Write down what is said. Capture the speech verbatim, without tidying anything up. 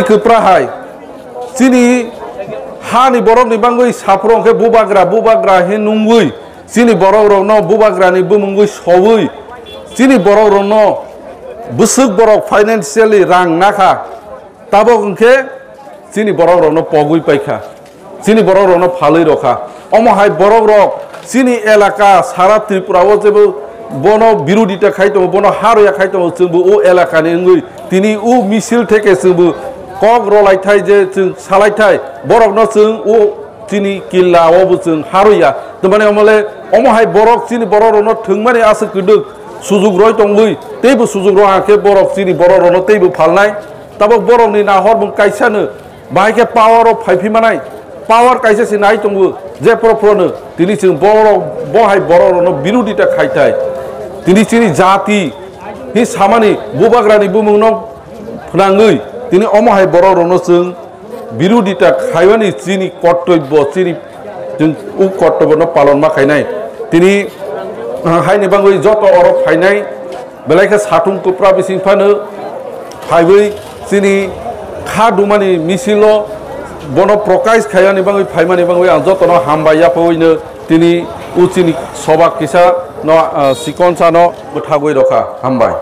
kwpra hai chini hani borokni bangwi saphuru hwnkhe bubagra, bubagra hwnwi nungwi chini borokrokno bubagrani bumungwi sowi chini borokrokno bwswk borok financially rang nakha. Tabok hwnkhe chini borokrokno pogwi paikha, chini borokrokno phalwi rokha. Omo hai borokrok chini elaka sara Tripura o jebo bono birodita khai tongo, bono haroya khai tongo, chwngbo o elakani wngwi tini o misil theke chwngbo kok rolaithai je chwng salaithai borokno chwng o chini killa o bo chwng haroya. Twmani omole omo hai borok chini borokrokno thwngmani aswk kwdwk sujuk roi tongwi teibo sujuk roi hwnkhe borok chini borokrokno teibo phalnai. Tabok borokni nahor bwng kaisano bahai khe power o phai phi manai, power kaisa se nai tongo je phoro phorono tini chwng borok bo hai borokrokno birodita khai thai. Tini chini jati hi samani bubagrani bumungno phnangwi tini omo hai borokrokno chwng birodita khaimani chini kortobbo, chini chwng o kortobbono palon ma khainai. Tini, ah, haini bangwi joto oro phainai belai khe satung kwpra bising phano phaiwi chini kha dumani misilo bono prokais khaiyani bangwi phaimani bangwi ang jotono hambai yaphaoino tini o chini soba kisa no, ah, sikonsa no bwthagwi rokha. Hambai.